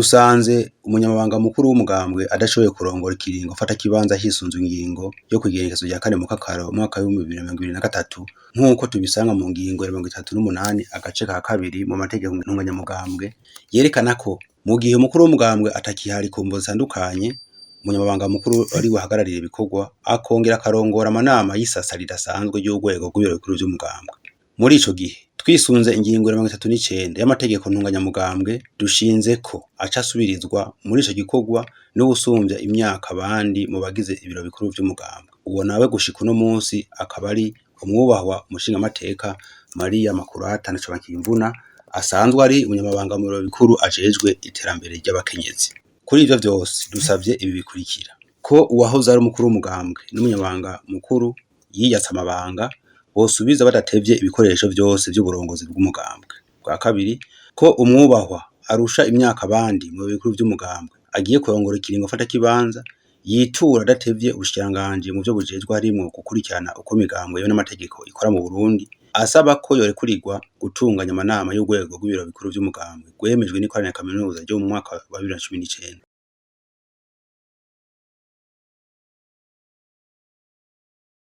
Dusanze umunyamabanga mukuru w'umugambwe adashoboye kurongora ikiringo mfatakibanza hisunzwe ingingo yo kw'igenekerezo rya 4 Mukakaro umwaka w'2023, nk'uko tubisanga mu ngingo ya 38 agace ka 2 mu mategeko ntunganyamugambwe, yerekana ko mu gihe umukuru w'umugambwe atakihari ku mvo zitandukanye, umunyamabanga mukuru ariwe ahagararira ibikorwa, akongera akarongora amanama y'isasa ridasanzwe y'urwego rw'ibiro bikuru vy'umugambwe. Muri ico gihe twisunze ingingo ya 39 y'amategeko ntunganyamugambwe, dushinze ko aca asubirizwa muri ico gikorwa n'uwusumvya imyaka abandi mu bagize ibiro bikuru vy'umugambwe. Uwo nawe gushika uno munsi akaba ari umwubahwa umushingamateka Mariya Makurata Ntacobakimvuna, asanzwe ari umunyamabanga mu biro bikuru ajejwe iterambere ry'abakenyezi. Kuri ivyo vyose dusavye ibi bikurikira: ko uwahoze ari umukuru w'umugambwe n'umunyamabanga mukuru yiyatse amabanga bosubiza badatevye ibikoresho vyose vy'uburongozi bw'umugambwe. Bwa kabiri, ko umwubahwa arusha imyaka abandi mu biro bikuru vy'umugambwe agiye kurongora ikiringo mfatakibanza yitura adatevye ubushikiranganji mu vyo bujejwe harimwo gukurikirana uko imigambwe yemewe n'amategeko ikora mu Burundi, asaba ko yorekurirwa gutunganya amanama y'urwego rw'ibiro bikuru vy'umugambwe rwemejwe n'ikoraniro kaminuza ryo mu mwaka wa 2019.